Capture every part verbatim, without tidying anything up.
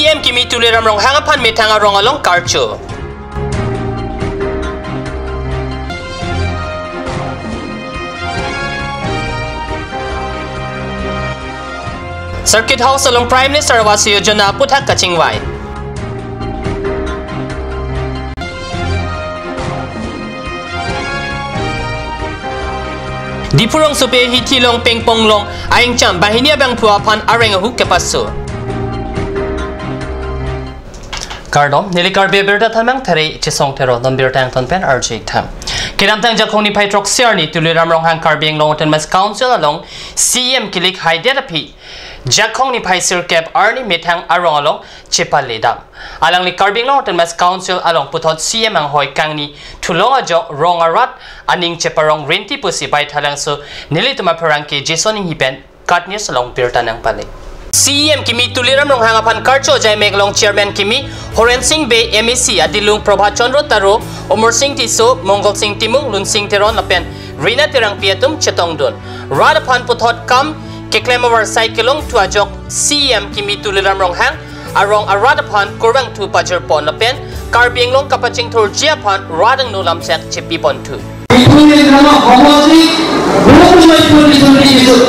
M kimi Tuliram Ronghang aphan methang arong along karcho. Circuit House along Prime Minister Awas Yojana aputhak kachingvai. Diphu rongsopi ahithi along Pengpong along a-ingcham banghini abangphu aphan areng ahu kepaso. Kardom, neli Karbi Abirta Thamang Thare Chesong Thero, non birta angton pen arju ik tha. Kedamtang Jakhong niphai throksi arni Tuliram Ronghang Karbi Anglong Autonomous Council along C M kilik haidet aphi Jakhong niphai sirkep arni methang arong along chepaledam. Alangli Karbi Anglong Autonomous Council along puthot C M anghoi kangni thulong ajok rong arat aning cheparong rinti pusi Baithalangso nelitum apherangke Jason Inghi pen KAT News along birta nangpale. C M kimi Tuliram Ronghang aphan karcho ajaimek along Chairman kimi Horen Sing Bey, M A C adilung Prabhat Chandra Taro, Omor Sing Tisso, Mongol Sing Timung, Lunsing Teron lapen Rina Terangpi atum chetongdun. Rat aphan puthot kam keklem avarsai kelongthu ajok C M kimi Tuliram Ronghang arong arat aphan kurvangthu pajirpon lapen Karbi Anglong kapachingthurji aphan rat angno lamchak chepiponthu. এইখিনি আমাৰ সমষ্টিক বহু সময় পণ্ডিত লিখিছোঁ।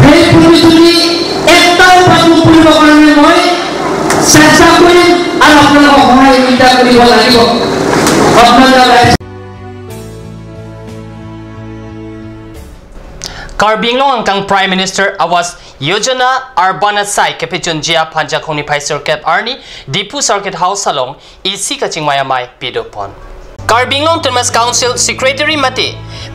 সেই পণ্ডিতটি এটাও পাঠো কৰিব পৰা নাই। মই চেষ্টা কৰিম আৰু আপোনালোকক সহযোগিতা কৰিব লাগিব। আপোনালোকে Karbi Anglong angkang Prime Minister Awas Yojana arban asai kepachunji aphan Jakhong niphai sirkep arni Diphu Circuit House along isi kachingvai amei pedopon. Karbi Anglong Autonomous Council Secretary mate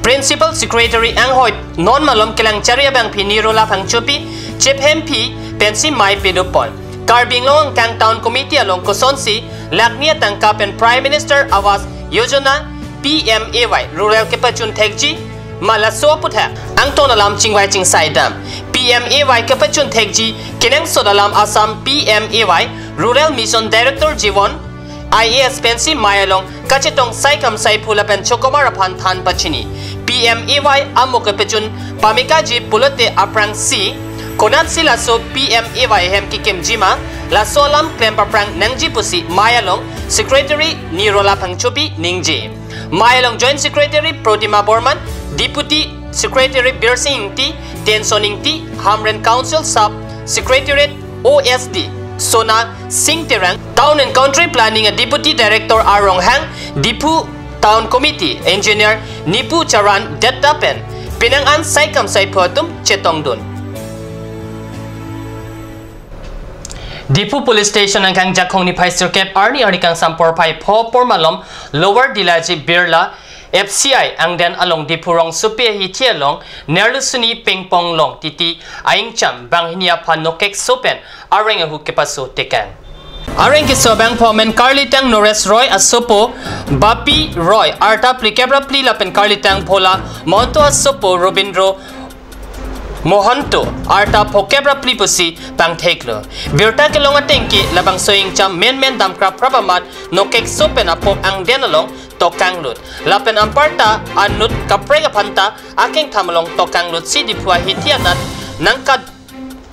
Principal Secretary anghoi non malom kelang chari abangpi Nirola Phangchopi chephemphi pensi mei pedopon. Karbi Anglong angkang Town Committee along kosonsi lakh ni atangka pen Prime Minister Awas Yojana P M A Y rural kepachun thekji ma laso aputhak angton alam chingvai chingsaidam. P M A Y kepachun thekji kenangsot alam Assam P M A Y Rural Mission Director Jiwon I A S pensi mei along kachetong saikam saiphu lapen chokomar aphan than pachini. P M A Y amo kepachun pamekaji pulote aphrangsi konatsi laso P M A Y ahem kekimji ma laso alam klem paphrang nangji pusi mei along Secretary Nirola Phangchopi ningje. Mei along Joint Secretary Protima Borman, Deputy Secretary Birsing Ingti, Tenson Ingti, Hamren Council Sub Secretariat O S D Sona Sing Terang, Town and Country Planning a Deputy Director R Ronghang, Diphu Town Committee Engineer Nipu Charan Dutta pen penang an saikam saiphu atum chetongdun. Diphu Police Station angkang Jakhong niphai sirkep arni arni kangsam porphai pho porma malom Lower Dilaji Birla F C I angden along Diphu rongsopi ahithi along nerlusuni Pengpong along titi a-ingcham banghini aphan nokekso pen areng ahu kepaso tekang. Areng keso abangphu amen karlitang Nores Roy asopo, Bapi Roy arta phlikep ra phli lapen karlitang Bhola Mohanto asopo Robindro Mohanto arta phokep ra phli pusi pangtheklo. Birta kelong atengke labangso a-ingcham menmen dam krapkrap amat nokekso pen apok angden along tokanglut. Lapen anparta anut kaprek aphanta akengtham along tokanglutsi Diphu ahithi anat nangkat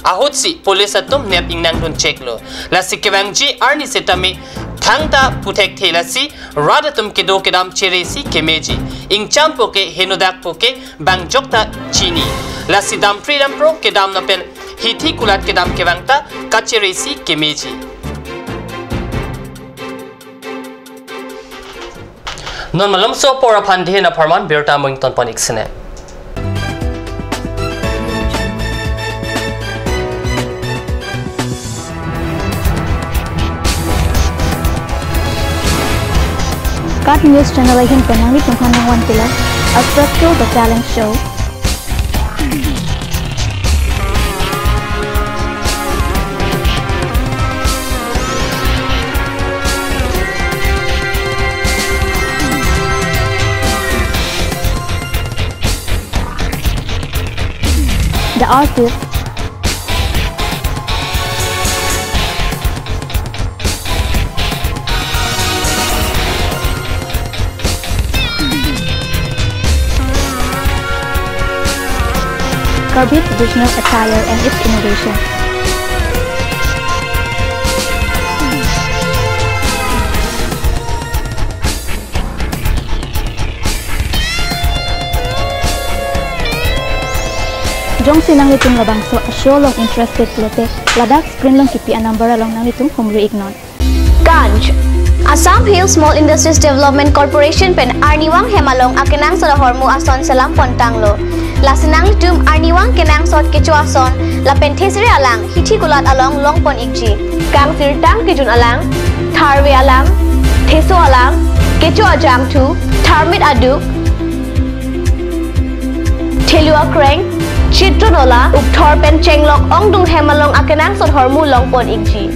ahutsi police atum nep ingnangdun cheklo. Lasi kevangji arni setame thangta puthekthe, lasi rat atum kedo kedam cheresi kemeji. Ingcham puke, henodak puke, bangjok ta chini. Lasi damphri damphro kedam lapen hithi kulat kedam kevang ta kacheresi kemeji. Non malomso apor aphan dihin apharman birta mo ingtonpon ik sene. KAT News Channel ahin pen nanglitum aphan nangvan pilo Astrasco The Talent Show. The Artist. Karbi traditional attire and its innovation. Jongsi nanglitum labangso a-show along interested pulote ladak screen along kipi a-number along nanglitum humri iknon. Kanch. Assam Hill Small Industries Development Corporation pen arnivang hem along akenangsot ahormu ason selam pon tanglo. Lasi nanglitum arnivang kenangsot kecho ason lapen thesere alang hithi kulat along long pon ikji. Kangsirtang kejun alang, tharve alang, theso alang, kecho ajangthu, tharmit aduk, thelu akreng, chitro nola, ukthor pen chenglok ongdung hem along akenangsot ahormu long pon ikji.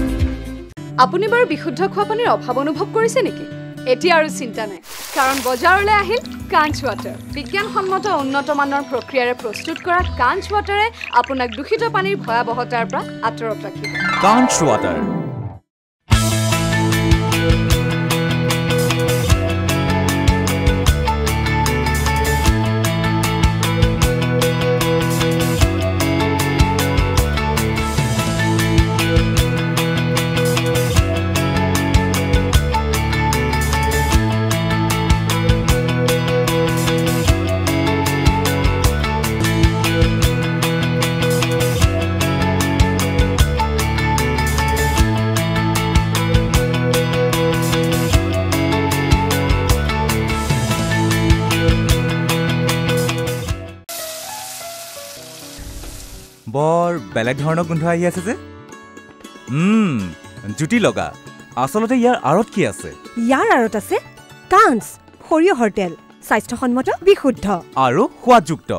আপুনি বাৰু বিশুদ্ধ খোৱা পানীৰ অভাৱ অনুভৱ কৰিছে নেকি? এতিয়া আৰু চিন্তা নাই, কাৰণ বজাৰলৈ আহিল কাঞ্চ ৱাটাৰ। বিজ্ঞানসন্মত উন্নত মানৰ প্ৰক্ৰিয়াৰে প্ৰস্তুত কৰা কাঞ্চ ৱাটাৰে আপোনাক দূষিত পানীৰ ভয়াৱহতাৰ পৰা আঁতৰত ৰাখিব। কাঞ্চ ৱাটাৰ। বৰ বেলেগ ধৰণৰ গোন্ধ আহি আছে যে। উম, জুতি লগা। আচলতে ইয়াৰ আঁৰত কি আছে? ইয়াৰ আঁৰত আছে কাঞ্চ, সৰিয়হৰ তেল, স্বাস্থ্যসন্মত, বিশুদ্ধ। আৰু সোৱাদযুক্ত।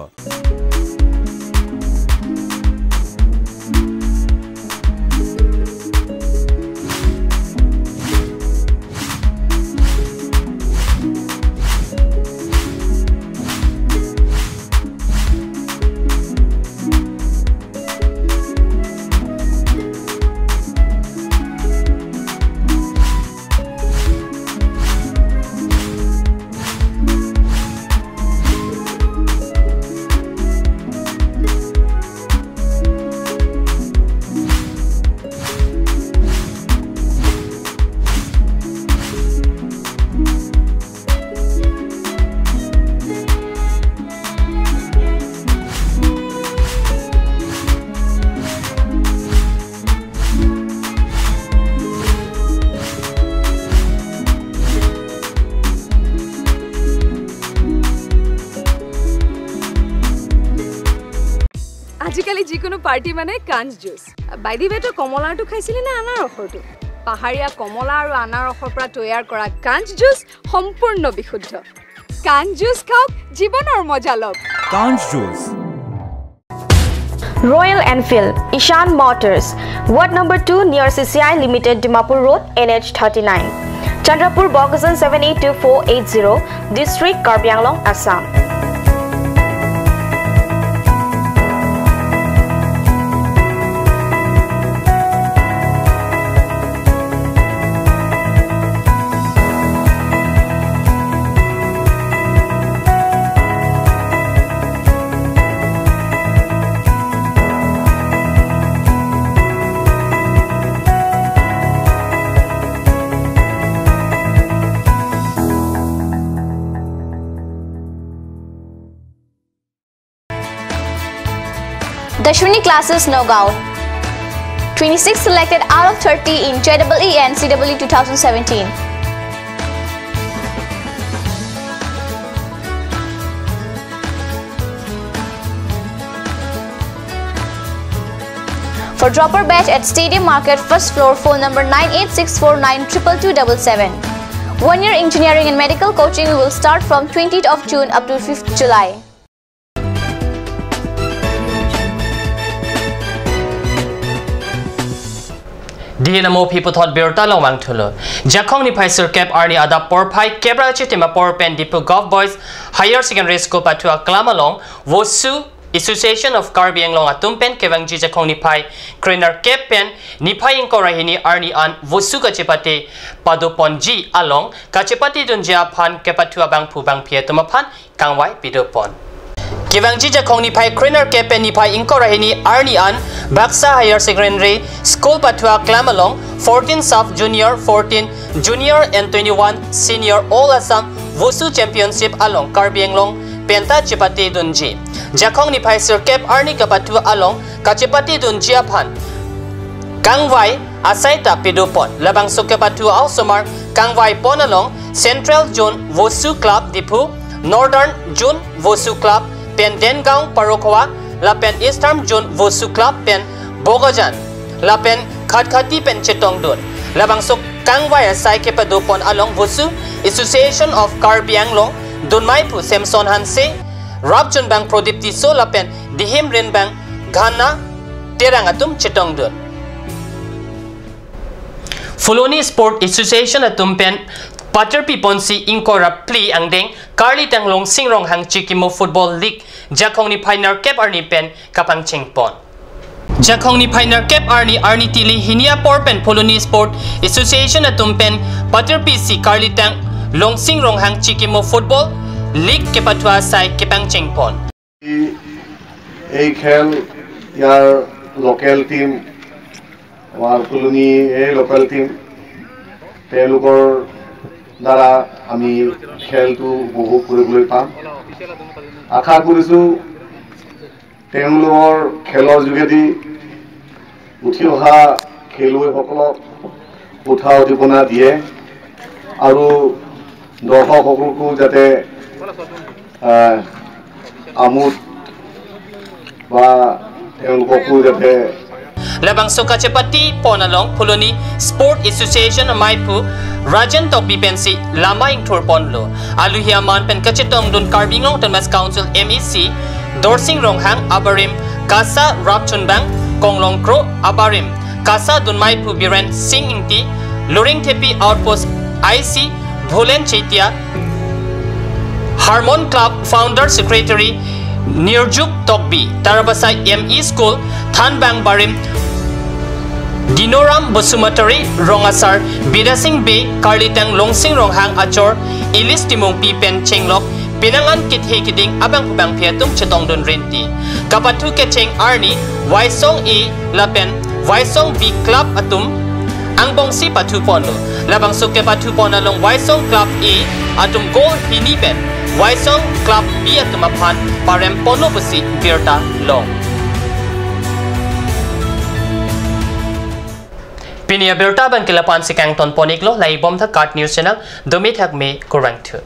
আজিকালি যিকোনো পাৰ্টি মানে কাঞ্চ জুচ। By the way, তই কমলাৰটো খাইছিলি নে আনাৰসৰটো? পাহাৰীয়া কমলা আৰু আনাৰসৰ পৰা তৈয়াৰ কৰা কাঞ্চ জুচ সম্পূৰ্ণ বিশুদ্ধ। কাঞ্চ জুচ খাওক, জীৱনৰ মজা লওক। কাঞ্চ juice. Royal Enfield, Ishan Motors, Ward number two near C C I Limited, Dimapur Road, N H thirty-nine, Chandrapur, Bokajan seven eight two four eight zero, District, Karbi Anglong, Assam. Dashwini Classes, Nagaon. Twenty-six selected out of thirty in J E E and C E E two thousand seventeen. For dropper batch at Stadium Market, first floor, phone number nine eight six four nine triple two double seven. One year engineering and medical coaching will start from twentieth of June up to fifth July. Dei namo aphi puthot birta long vangthulo. Jakhong niphai sirkep arni adap porphai kep ra kachitim apor pen Diphu Govt Boys Higher Secondary School pathu aklam along VOSU, Association of Karbi Anglong atum pen kevangji Jakhong niphai krenerkep pen niphai ingkoi ra hini arni an VOSU kachepate padoponji along kachepatedunji aphan kepathu abangphu bangphi atum aphan kangvai pidopon. Kevangji Jakhong niphai krenerkep pen niphai ingkoi ra hini arni an Baksa Higher Secondary School pathu aklam along fourteen sub junior, fourteen junior and twenty-one senior All Assam VOSU Championship along Karbi Anglong penta chepate dunji. Jakhong niphai sirkep arni kapathu along kachepate dunji aphan kangvai asai ta pado pon. Labangso kepathu a-osomar kangvai pon along Central Zone Wushu Club Diphu, Northern Zone Wushu Club pen Dengaon Parokhowa, lapen Eastern Zone Wushu Club pen Bokajan lapen Khatkhati pen chetongdun. Labangso kangvai asai kepado pon along Wushu Association of Karbi Anglong dunmaiphu Samson Hanse, rapchunbang Prodip Tisso lapen dihim rinbang Ghana Terang atum chetongdun. Phuloni Sport Association atum pen patirpi ponsi ingkoi ra phli angdeng Karlitang Longsing Ronghang Chikimo Football League Jakhong niphai nerkep arni pen kapangcheng pon. Jakhong niphai nerkep arni arni tili hini apor pen Phuloni Sport Association atum pen patirpi si Karlitang Longsing Ronghang Chikimo Football League kepathu asai kepangcheng pon. এই খেল ইয়াৰ local team, আমাৰ ফুলনি এই local team, তেওঁলোকৰ দ্বাৰা আমি খেলটো উপভোগ কৰিবলৈ পাম। আশা কৰিছোঁ তেওঁলোকৰ খেলৰ যোগেদি উঠি অহা খেলুৱৈসকলক উৎসাহ উদ্দীপনা দিয়ে আৰু দৰ্শকসকলকো যাতে, আহ, আমোদ বা তেওঁলোককো যাতে Labangso kachepate pon along Phuloni Sport Association amaiphu Rajen Tokbi pensi lama ingthur ponlo. Aluhi aman pen kachetongdun Karbi Anglong Autonomous Council M A C Dorsing Ronghang abarim KASA rapchunbang Konglong Kro, abarim KASA dunmaiphu Biren Singh Ingti, Luringthepi Outpost I C Bhulen Chetia, Harmon Club Founder Secretary Nirjuk Tokbi, Tarabasai M E School thanbang barim Dinoram Basumatary, Rongasar Bidasing Bey, Karlitang Longsing Ronghang achor Elis Timungpi pen chenglok penang an kethe keding abangphu bangphi atum chetongdun rinti. Kapathu kecheng arni Waisong A lapen Waisong B Club atum angbongsi pathu ponlo. Labangso kepathu pon along Waisong Club A atum goal hini pen Waisong Club B atum aphan parem ponlo pusi birta long. Pini abirta abang ke la-an si kangton pon iklo, laibom tha KAT News Channel, dome thakme, kurvangthu.